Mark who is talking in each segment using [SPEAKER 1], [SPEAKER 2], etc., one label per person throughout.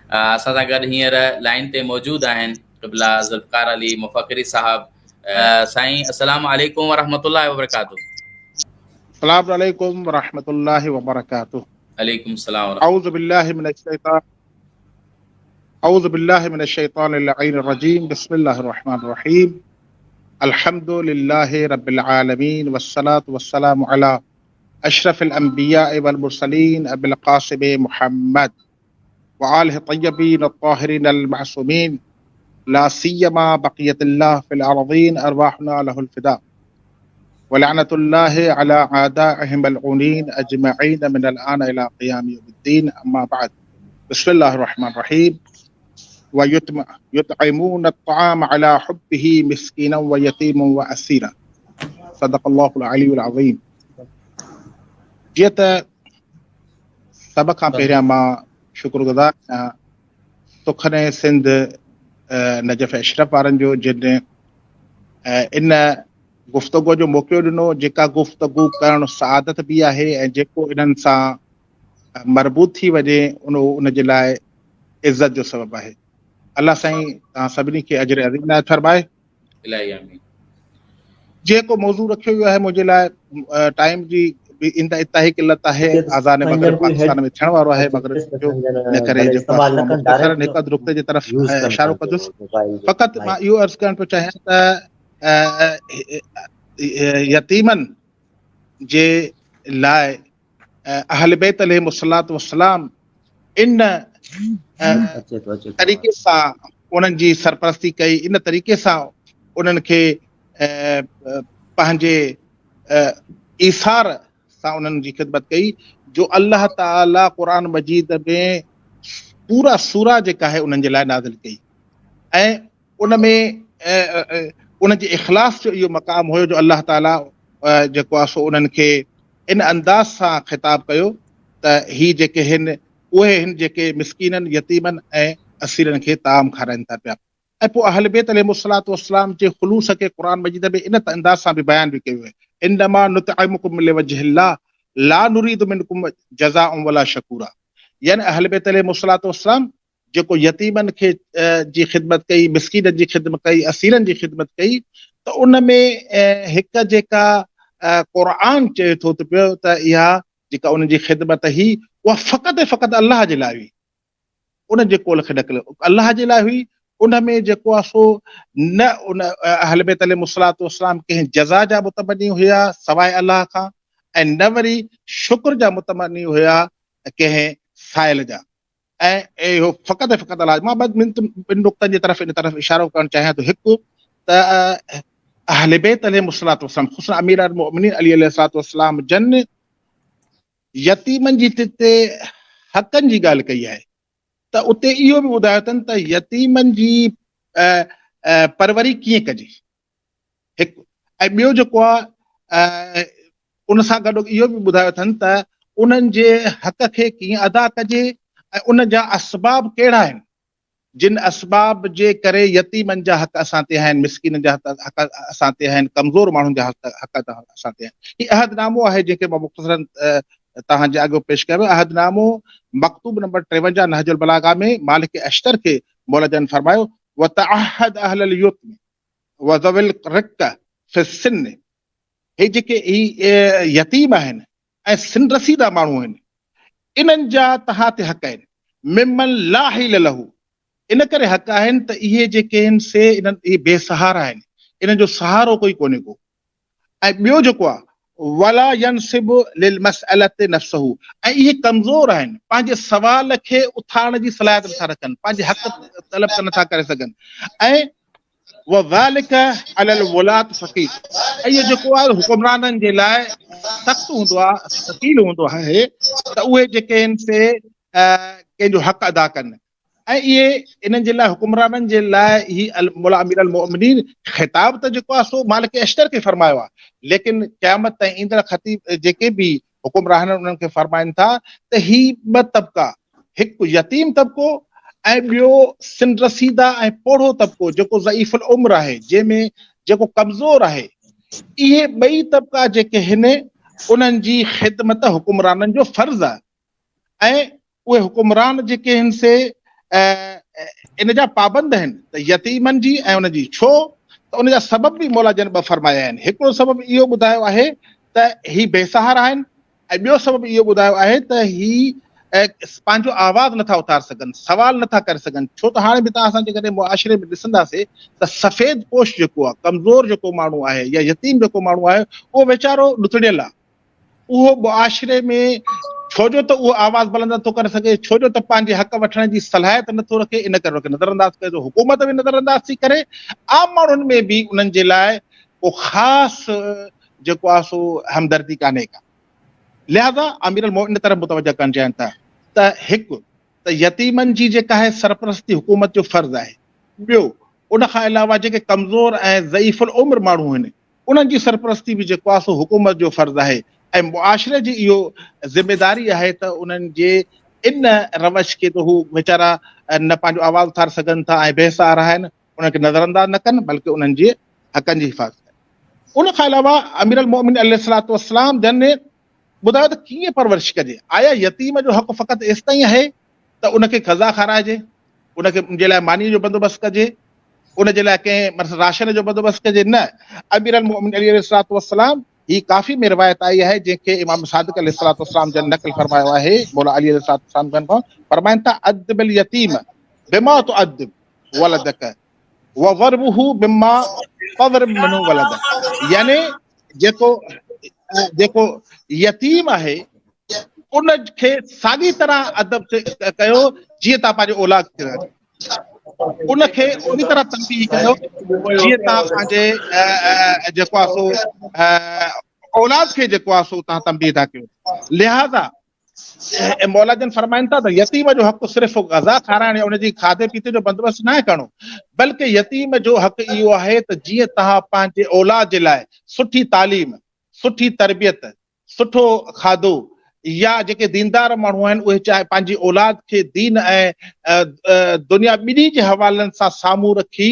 [SPEAKER 1] اسان سان گڏ هينئر لائين تي موجود آهن قبلا ذوالفقار علي مفڪري صاحب. سائين السلام عليڪم ورحمة الله وبرڪاته.
[SPEAKER 2] السلام عليڪم ورحمة الله وبرڪاته.
[SPEAKER 1] عليڪم السلام ورحمة.
[SPEAKER 2] اعوذ بالله من الشيطان اعوذ بالله من الشيطان اللعين الرجيم بسم الله الرحمن الرحيم الحمد لله رب العالمين والصلاة والسلام على اشرف الانبياء والمرسلين ابي القاسم محمد وآله الطيبين الطاهرين المعصومين لا سيما بقية الله في الأرضين أرواحنا له الفداء ولعنة الله على أعدائهم ملعونين أجمعين من الآن إلى قيام يوم الدين أما بعد بسم الله الرحمن الرحيم ويطعمون الطعام على حبه مسكينا ويتيما وأسيرا صدق الله العلي العظيم جيئن ته سڀ کان پهريان مان شڪر گذار آهيان سخن سنڌ نجف اشرف وارن جو جن ان گفتگو جو موقعو ڏنو جيڪا گفتگو ڪرڻ سعادت به آهي ۽ جيڪو انهن سان مربوط ٿي وڃي ان ان جي لاء عزت جو سبب آهي الله سائين توهان سڀني کي اجر عظيم عنايت فرمائي
[SPEAKER 1] الهي آمين.
[SPEAKER 2] جيڪو موضوع رکيو ويو آهي منهنجي لاء ٽائيم جي به انتهائي قلت آهي اذان مغرب پاڪستان ۾ ٿيڻ وارو آهي مغرب جو ان ڪري جيڪو آهي مختصرا هڪ اڌ نقطي جي طرف اشارو ڪندس فقط مان اهو عرض ڪرڻ پيو چاهيان ته يتيمن جي لاء اهل بيت عليهم الصلوة والسلام ان طريقي سان انهن جي سرپرستي ڪئي ان طريقي سان انهن کي پنهنجي ايثار سان انهن جي خدمت ڪئي جو الله تعالي قرآن مجيد ۾ پورا سورا جيڪا آهي انهن جي لاء نازل ڪئي ۽ ان ۾ ان جي اخلاص جو اهو مقام هيو جو الله تعالي جيڪو آهي سو انهن کي ان انداز سان خطاب ڪيو ته هي جيڪي هن اهي هن جيڪي مسڪينن، يتيمن ۽ اسيرن کي طعام کارائن ٿا پيا ۽ پوء اهل بيت عليهم الصلوة والسلام جي خلوص کي قرآن مجيد ۾ ان انداز سان به بيان به ڪيو ويو انما نطعمڪم لوجه الله لا نريد منڪم جزاء ولا شڪورا يعني اهل بيت عليهم الصلوة والسلام جيڪو يتيمن کي جي خدمت ڪئي، مسڪينن جي خدمت ڪئي، اسيرن جي خدمت ڪئي ته ان ۾ هڪ جيڪا قرآن چئي ٿو ته پيو ته اها جيڪا انهن جي خدمت هئي اها فقط ۽ فقط الله جي لاء هئي. ان جي قول کي نقل الله جي لاء هئي ان ۾ جيڪو آهي سو نه ان اهل بيت عليهم الصلوة والسلام ڪنهن جزا جا متمني هيا سواء الله کان ۽ نه وري شڪر جا متمني هيا ڪنهن سائل جا. ۽ اهو فقط ۽ فقط الله مان ٻن ٻن نقطن جي طرف ان طرف اشارو ڪرڻ چاهيان ٿو هڪ ته اهل بيت عليهم الصلوة والسلام خصوصا امير المؤمنين علي عليه الصلوة والسلام جن يتيمن جي تي حقن جي ڳالهه ڪئي آهي ته اتي اهو به ٻڌايو اٿن ته يتيمن جي پروري ڪيئن ڪجي هڪ ۽ ٻيو جيڪو آهي ان سان گڏ اهو به ٻڌايو اٿن ته انهن جي حق کي ڪيئن ادا ڪجي ۽ ان جا اسباب ڪهڙا آهن جن اسباب جي ڪري يتيمن جا حق اسان تي آهن مسڪينن جا حق اسان تي آهن ڪمزور ماڻهن جا حق اسان تي آهن هي عهد نامو آهي جنهن کي مان مختصرا توهان جي اڳ پيش ڪيو عهد نامو مڪتوب نمبر 53 نهج البلاغه ۾ مالڪ اشتر کي مولا جن فرمايو وتعهد اهل اليتم وذوي الرقة في السن هي جيڪي هي يتيم آهن ۽ سن رسيده ماڻهو آهن انهن جا توهان تي حق آهن ممن لا حيل له ان ڪري حق آهن ته اهي جيڪي آهن سي انهن اهي بي سهارا آهن انهن جو سهارو ڪوئي ڪونهي ڪو ۽ ٻيو جيڪو آهي ولا ينصب للمسألة نفسه ۽ اهي ڪمزور آهن پنهنجي سوال کي اٿارڻ جي صلاحيت نٿا رکن پنهنجي حق طلب نٿا ڪري سگهن ۽ وذلک علی الولاة ثقيل ۽ اهو جيڪو آهي حڪمرانن جي لاء سخت هوندو آهي ثقيل هوندو آهي ته اهي جيڪي آهن سي ڪنهن جو حق ادا ڪن ۽ اهي انهن جي لاء حڪمرانن جي لاء هي مولا امير المؤمنين خطاب ته جيڪو آهي سو مالڪ اشتر کي فرمايو آهي ليڪن قيامت تائين ايندڙ خطيب جيڪي به حڪمران انهن کي فرمائن ٿا ته هي ٻه طبقا، هڪ يتيم طبقو ۽ ٻيو سن رسيده ۽ پوڙهو طبقو جيڪو ضعيف العمر آهي، جنهن ۾ جيڪو ڪمزور آهي، اهي ٻئي طبقا جيڪي هن انهن جي خدمت حڪمرانن جو فرض آهي ۽ اهي حڪمران جيڪي هن سي ان جا پابند آهن ته يتيمن جي ۽ ان جي ڇو ته ان جا سبب به مولا جن ٻه فرمايا آهن هڪڙو سبب اهو ٻڌايو آهي ته هي بي سهارا آهن ۽ ٻيو سبب اهو ٻڌايو آهي ته هي پنهنجو آواز نٿا اٿار سگهن سوال نٿا ڪري سگهن ڇو ته هاڻي به توهان اسان جيڪڏهن معاشري ۾ ڏسنداسي ته سفيد پوش جيڪو آهي ڪمزور جيڪو ماڻهو آهي يا يتيم جيڪو ماڻهو آهي اهو ويچارو ڏتڙيل آهي اهو معاشري ۾ ڇو جو ته اهو آواز بلند نٿو ڪري سگهي ڇو جو ته پنهنجي حق وٺڻ جي صلاحيت نٿو رکي ان ڪري ان کي نظر انداز ڪري ٿو حڪومت به نظر انداز ٿي ڪري عام ماڻهن ۾ به انهن جي لاء ڪو خاص جيڪو آهي سو همدردي ڪانهي ڪا لهذا امير المومنين ان طرف متوجه ڪرڻ چاهين ٿا ته هڪ ته يتيمن جي جيڪا آهي سرپرستي حڪومت جو فرض آهي ٻيو ان کان علاوه جيڪي ڪمزور ۽ ضعيف العمر ماڻهو آهن انهن جي سرپرستي به جيڪو آهي سو حڪومت جو فرض آهي ۽ معاشري جي اهو ذميداري آهي ته انهن جي ان روش کي ته هو ويچارا نه پنهنجو آواز اٿاري سگهن ٿا ۽ بي سهارا آهن انهن کي نظرانداز نه ڪن بلڪه انهن جي حقن جي حفاظت ڪن. ان کان علاوه امير المومنين عليه الصلوة والسلام جن ٻڌايو ته ڪيئن پرورش ڪجي؟ آيا يتيم جو حق فقط ايستائين آهي ته ان کي غذا کارائجي، ان کي ان جي لاء مانيء جو بندوبست ڪجي، ان جي لاء ڪنهن مثلا راشن جو بندوبست ڪجي؟ نه، امير المومنين عليه الصلوة والسلام هي ڪافي ۾ روايت آئي آهي جنهن کي امام صادق عليه الصلوة والسلام جن نقل فرمايو آهي مولا علي عليه الصلوة والسلام جن کان فرمائن ٿا ادب اليتيم بما تؤدب ولدك وضربه مما تضرب منه ولدك يعني جيڪو جيڪو يتيم آهي ان کي ساڳي طرح ادب ڪيو جيئن تان پنهنجي اولاد کي ان کي ان طرح تنبيهه ڪيو جيئن تان پنهنجي جيڪو آهي سو اولاد کي جيڪو آهي سو تان تنبيهه ٿا ڪيو لهذا ۽ مولا جن فرمائن ٿا ته يتيم جو حق صرف غذا کارائڻ يا ان جي کاڌي پيتي جو بندوبست ناهي ڪرڻو بلڪه يتيم جو حق اهو آهي ته جيئن توهان پنهنجي اولاد جي لاء سٺي تعليم، سٺي تربيت، سٺو کاڌو يا جيڪي ديندار ماڻهو آهن اهي چاهي پنهنجي اولاد کي دين ۽ دنيا ٻنهي جي حوالن سان سامهون رکي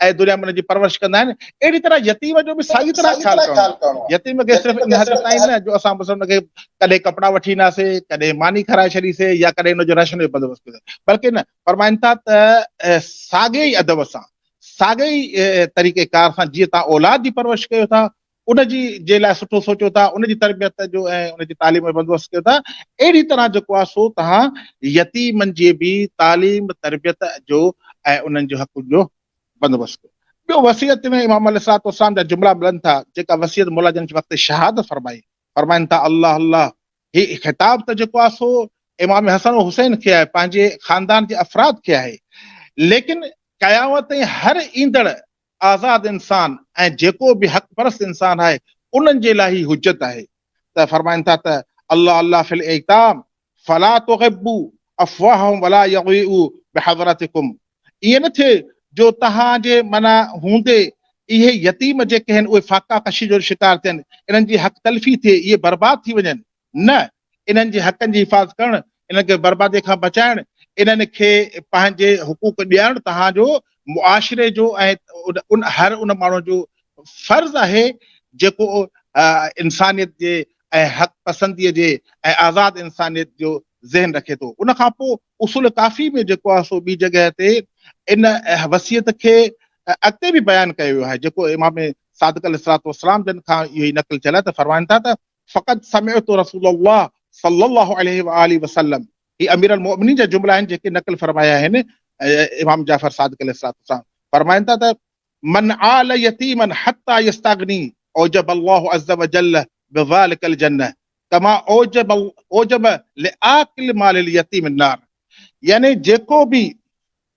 [SPEAKER 2] ۽ دنيا ۾ ان جي پرورش ڪندا آهن اهڙي طرح يتيم جو به ساڳي طرح خيال ڪرڻو آهي يتيم کي صرف ان حد تائين نه جو اسان بس ان کي ڪڏهن ڪپڙا وٺي ڏناسي ڪڏهن ماني کارائي ڇڏيسي يا ڪڏهن ان جو راشن جو بندوبست ڪيو بلڪه نه فرمائن ٿا ته ساڳي ئي ادب سان ساڳي ئي طريقي ڪار سان جيئن تان اولاد جي پرورش ڪيو ٿا ان جي جي لاء سٺو سوچو ٿا ان جي تربيت جو ۽ ان جي تعليم جو بندوبست ڪيو ٿا اهڙي طرح جيڪو آهي سو تهان يتيمن جي به تعليم تربيت جو ۽ انهن جو حق جو بندوبست ڪيو ٻيو وصيت ۾ امام عليه الصلوۃ والسلام جا جملا ملن ٿا جيڪا وصيت مولا جن وقت شهادت فرمائي فرمائن ٿا الله الله هي خطاب ته جيڪو آهي سو امام حسن و حسين کي آهي پنهنجي خاندان جي افراد کي آهي ليڪن قيامت تائين هر ايندڙ آزاد انسان ۽ جيڪو به حق پرست انسان آهي انهن جي لاء هي حجت آهي ته فرمائن ٿا ته الله الله في الايتام فلا تغبوا افواههم ولا يضيئوا بحضرتكم ائين نه ٿئي جو توهان جي معنيٰ هوندي اهي يتيم جيڪي آهن اهي فاقه ڪشي جو شڪار ٿين، انهن جي حق تلفي ٿئي، اهي برباد ٿي وڃن. نه، انهن جي حقن جي حفاظت ڪرڻ، انهن کي بربادي کان بچائڻ، انهن کي پنهنجي حقوق ڏيارڻ توهان جو معاشري جو ۽ ان هر ان ماڻهو جو فرض آهي جيڪو انسانيت جي ۽ حق پسنديء جي ۽ آزاد انسانيت جو ذهن رکي ٿو. ان کان پوء اصول ڪافي ۾ جيڪو آهي سو ٻي جڳهه تي ان وصيت کي اڳتي به بيان ڪيو ويو آهي جيڪو امام صادق عليه الصلوة والسلام جن کان اهو ئي نقل ٿيل آهي ته فرمائن ٿا ته فقد سمعت رسول الله صلي الله عليه واٰله وسلم هي امير المؤمنين جا جملا آهن جيڪي نقل فرمايا آهن امام جعفر صادق عليه الصلوة والسلام فرمائن ٿا ته من عال يتيما حتى يستغني اوجب الله عز وجل بذلك الجنه ڪما اوجب اوجب لآڪل مال اليتيم النار يعني جيڪو به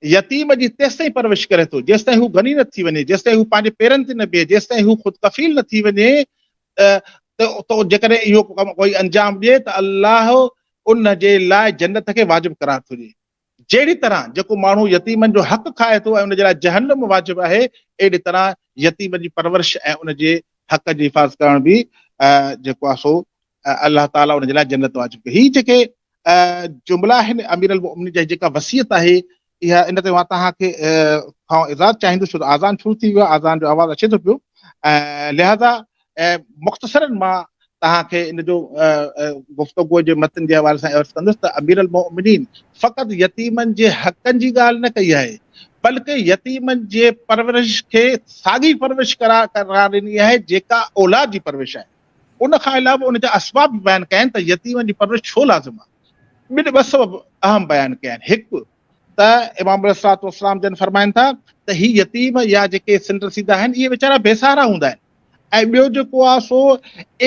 [SPEAKER 2] يتيم جي تيستائين پرورش ڪري ٿو جيستائين هو غني نه ٿي وڃي جيستائين هو پنهنجي پيرن تي نه بيهي جيستائين هو خود ڪفيل نه ٿي وڃي ته جيڪڏهن اهو ڪم ڪوئي انجام ڏئي ته الله ان جي لاء جنت کي واجب قرار ٿو ڏئي جهڙي طرح جيڪو ماڻهو يتيمن جو حق کائي ٿو ۽ ان جي لاء جهنم واجب آهي اهڙي طرح يتيم جي پرورش ۽ ان جي حق جي حفاظت ڪرڻ به جيڪو آهي سو الله تعالي ان جي لاء جنت واجب ڪئي. هي جيڪي جملا آهن امير المؤمنين جا جيڪا وصيت آهي اها ان تي مان توهان کي کان اجازت چاهيندس ڇو ته اذان شروع ٿي ويو آهي اذان جو آواز اچي ٿو پيو لهذا مختصرا مان توهان کي ان جو گفتگو جي متن جي حوالي سان عرض ڪندس ته امير المومنين فقط يتيمن جي حقن جي ڳالهه نه ڪئي آهي بلڪه يتيمن جي پرورش کي ساڳي پرورش قرار ڏني آهي جيڪا اولاد جي پرورش آهي. ان کان علاوه ان جا اسباب به بيان ڪيا آهن ته يتيمن جي پرورش ڇو لازم آهي. ٻن ٻه سبب اهم بيان ڪيا آهن. هڪ ته امام عليه الصلوة والسلام جن فرمائن ٿا ته هي يتيم يا جيڪي سن رسيده آهن اهي ويچارا بي سهارا هوندا آهن ۽ ٻيو جيڪو آهي سو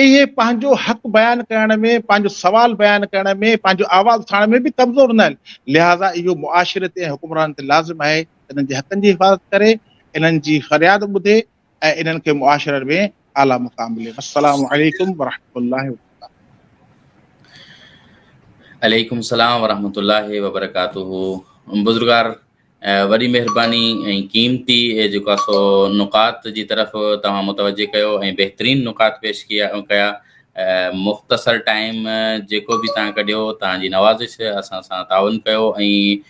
[SPEAKER 2] اهي پنهنجو حق بيان ڪرڻ ۾ پنهنجو سوال بيان ڪرڻ ۾ پنهنجو آواز اٿارڻ ۾ به ڪمزور هوندا آهن لهٰذا اهو معاشري تي ۽ حڪمرانن تي لازم آهي ته انهن جي حقن جي حفاظت ڪري انهن جي فرياد ٻڌي ۽ انهن کي معاشرن ۾ اعليٰ مقام ملي. والسلام عليڪم ورحمة الله وبرڪاته.
[SPEAKER 1] عليڪم السلام ورحمة الله وبرڪاته بزرگار وڏي مهرباني ۽ قيمتي جيڪو آهي سو نقاط جي طرف توهان متوجه ڪيو ۽ بهترين نقاط پيش ڪيا ڪيا مختصر ٽائيم جيڪو به توهان ڪڍيو توهان جي نوازش اسان سان تعاون ڪيو ۽